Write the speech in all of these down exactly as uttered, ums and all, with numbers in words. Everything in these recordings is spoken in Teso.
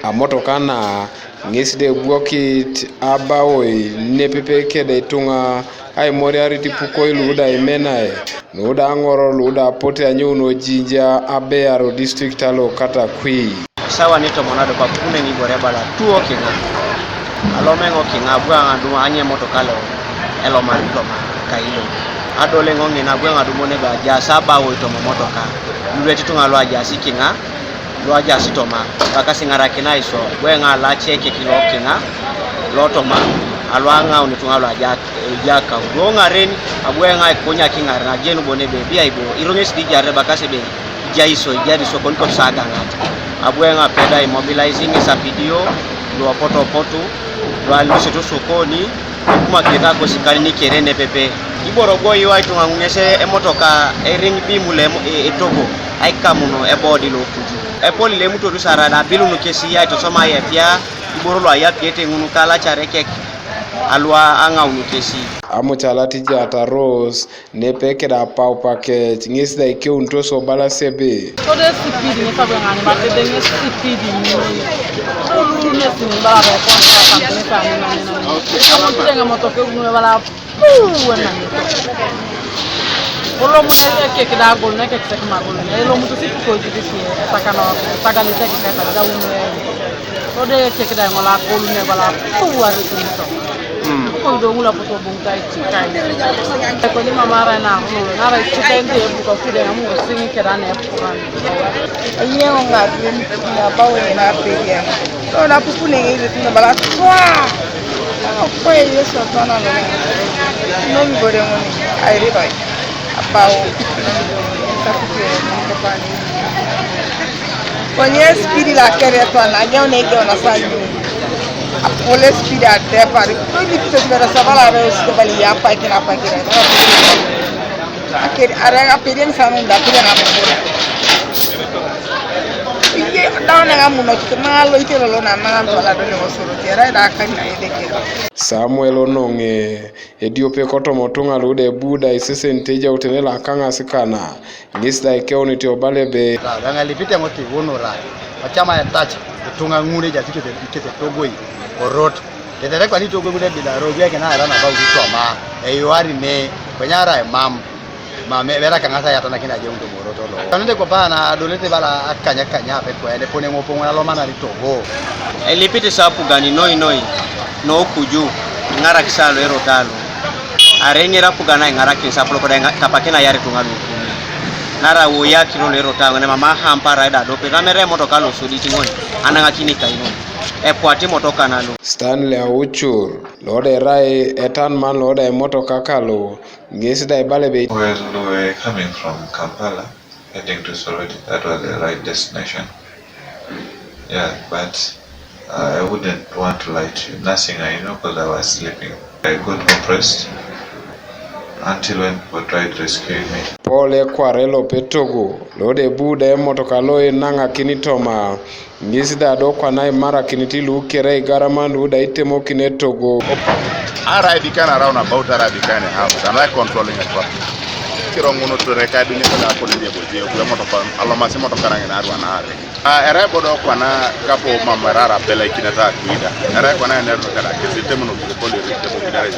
Amotoka na ŋes da ebwokit abaoi nepepe keda ituŋa aimoriarit ipukoi lu da imenai, nu da aŋor lu da apote anyuun o Jinja abear o district alo Katakwi. Sawa ni tomon adop apukuneŋ ibore ebala tuo kiŋa. Alomeŋ kiŋa abwaŋ adum anye emotoka lo elomari toma kailo. Adoleŋ ŋin abwaŋ adumone do ajaas abaoi toma motoka. Luret ituŋa lu ajaas kiŋa, lu ajaas toma, bakasi iŋarakina iso, abwaŋ alace ekek lo kiŋa, lo toma, alu aŋaun ituŋa lu aja, eja kau. Do ŋaren, abwaŋ aikunyak iŋaren, ajenun bon ebe, biai bo, iroŋesi dijarere bakasi ebe, ijai iso, ijari iso, kon kotu sa agaŋat. Abwaŋ apeda imobilizing esapidio, lu apotopotu, lu alusit osokoni, ikumakirita kosikanin kere nepepe. Iboro bo iwa ituŋa ŋun ŋes emotoka eriŋ bimule emo, e, etogo, aikamun ebodi lo kuju. Epol ilemutor sara da abilun kesi aitosoma ayapia, iboro lu ayapiete ŋun kalacare kek, alua aŋaun kesi. Amucalat ijata Rose, nepe keda apaupa kec, ŋes da ikeunitos obalas ebe. Kode sipid ŋes abe ŋani, ba kede ŋes sipid ŋuni. Kulu ŋes ni bala be kon sa kan ŋes ani na ŋena. Amu kide ŋa moto ke ŋuna bala puu ena. Kolo muna ekek da agol, na ekek sek magol. Elo mutu sipu ko jidi si, esakana, esakana ekek kata da unu. Kode ekek da ŋola agol ne bala puu ari kunto. Ko do ŋula poto. Koni mama arai na arai tuka ende ebuka kude amu siŋi keda ne epuran. Enyeŋo ŋa bien na bawe na pedia. To na pupune ŋi tu na bala twa. Ko Yesu twa na no. No mi bore ŋoni. Ai ribai. Abao. Kapite ni kapani. Konye speed la kere to na geo ne geo na sanyu. Apole speed a depar. Ko ni pito bera sabala re speed bali ya pa kina pa kina. Akere ara ga peden sanu da piden na pura. Iye da na ga muno to ma lo ite lo na ma lo la do ne osoro tera da kan na ede kera. Samuel Ononge, ediope kotoma otuŋa lu da ebu da isesen tejautene lakaŋas kana. Ŋes da ikeunit obala ebe. Ra, ra ŋalipite ŋo tiwunura, ocama etac, ituŋa ŋun ejaas ikete, ikete togoi, orot. Tetere kwani togoi ŋun ebila robi ekena era nabau kisoma, eyuari ne, konye arai mam, mam, ebera kaŋas ayatanakin ajeun tomorot lo. Kanunde kopana adolete bala akanya kanya apet kwa ene pone ŋopo ŋun alomanari togo. Elipit sa apugan noi noi, nokuju, iŋarakis alo erot alo. Arai ŋer apugan aiŋarakin sapolok da iŋa-, tapakin ayar ituŋa lukuni. Nara woi akiro lo erot aŋo, nemam ahampara eda adopet, namere emotoka lo sodit ŋon, anaŋakini kainon. Epuat emotoka nalo. Stanley Auchur, lo da erai etanman lo da emotoka kalo, ŋes da ibala ebe. Well, we were coming from Kampala, heading to Soroti. That was the right destination. Yeah, but, uh, I wouldn't want to lie to you. Nothing I know 'cause I was sleeping. I got oppressed until when people tried rescuing me. Paul ekware lope togo, lo da ebu da emotoka lo enaŋakini toma, ŋes da do kwana imarakinit lu kere igaraman lu da itemokine togo. Arai bikan around about, arai bikan a house, and I controlling a traffic. Kiro ŋunu ture ka dunia kala kolo je boje, kula motoka, alomasi motoka na ŋina arwa na are. Ah, erai bodo kwana kapo mam erara pelekine ta kuida. Erai kwana ener no kada kesi temu no kule pole rite bo kidare.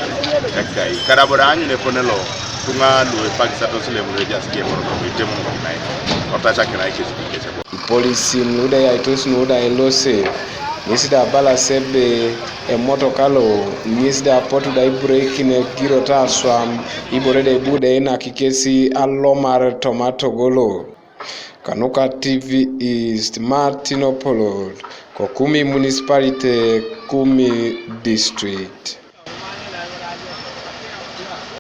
Ekai. Kada bodo anyu ne ponelo tunga lu e pakisa to sile mu reja sike bodo no temu no nai. Otacha kina kesi kesi. Ipolisin lu da yaitos nu da elose. Ŋes da abala sebe emotoka lo, ŋes da apotu da ibureikine kirot aswam, ibore da ibu da inakikesi alomar toma togo lo. Kanuka T V East, Martin Opolot, ko Kumi Municipality, Kumi District.